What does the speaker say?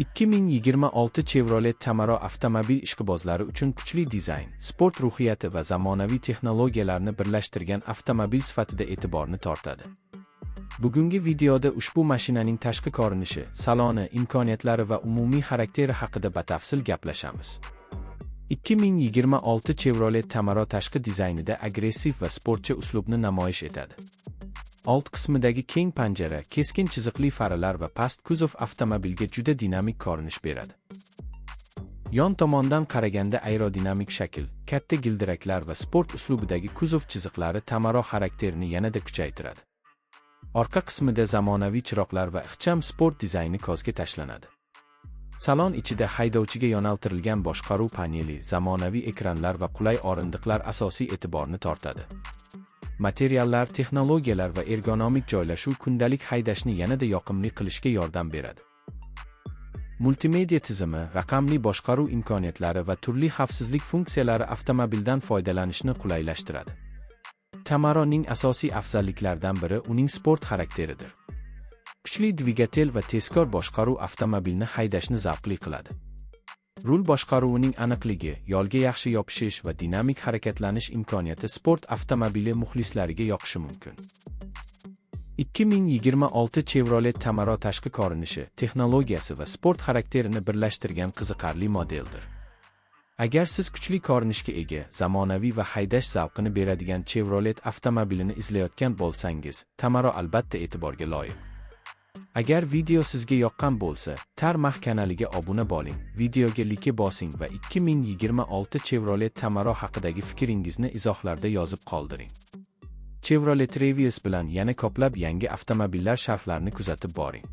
2026 Chevrolet Camaro avtomobil ishqibozlari uchun kuchli dizayn, sport ruhiyati va zamonaviy texnologiyalarni birlashtirgan avtomobil sifatida e'tiborni tortadi. Bugungi videoda ushbu mashinaning tashqi ko'rinishi, saloni, imkoniyatlari va umumiy xarakteri haqida batafsil gaplashamiz. 2026 Chevrolet Camaro tashqi dizaynida agressiv va sportcha uslubni namoyish etadi. Old qismidagi keng panjara, keskin chiziqli faralar va past kuzov avtomobilga juda dinamik ko'rinish beradi. Yon tomondan qaraganda aerodinamik shakl, katta gildiraklar va sport uslubidagi kuzov chiziqlari Camaro xarakterini yanada kuchaytiradi. Orqa qismida zamonaviy chiroqlar va ixcham sport dizayni ko'zga tashlanadi. Salon ichida haydovchiga yo'naltirilgan boshqaruv paneli, zamonaviy ekranlar va qulay o'rindiqlar asosiy e'tiborni tortadi. Materiallar, texnologiyalar va ergonomik joylashuv kundalik haydashni yanada yoqimli qilishga yordam beradi. Multimedia tizimi, raqamli boshqaruv imkoniyatlari va turli xavfsizlik funksiyalari avtomobildan foydalanishni qulaylashtiradi. Camaroning asosiy afzalliklaridan biri uning sport xarakteridir. Kuchli dvigatel va tezkor boshqaruv avtomobilni haydashni zavqli qiladi. Rul boshqaruvining aniqligi, yo'lga yaxshi yopishish va dinamik harakatlanish imkoniyati sport avtomobili muxlislariga yoqishi mumkin. 2026 Chevrolet Camaro tashqi ko'rinishi, texnologiyasi va sport xarakterini birlashtirgan qiziqarli modeldir. Agar siz kuchli ko'rinishga ega, zamonaviy va haydash zavqini beradigan Chevrolet avtomobilini izlayotgan bo'lsangiz, Camaro albatta e'tiborga loyiq. Agar video sizga yoqqan bo'lsa, Tarmah kanaliga obuna bo'ling, videoga like bosing va 2026 Chevrolet Camaro haqidagi fikringizni izohlarda yozib qoldiring. Chevrolet Reviews bilan yana ko'plab yangi avtomobillar sharhlarini kuzatib boring.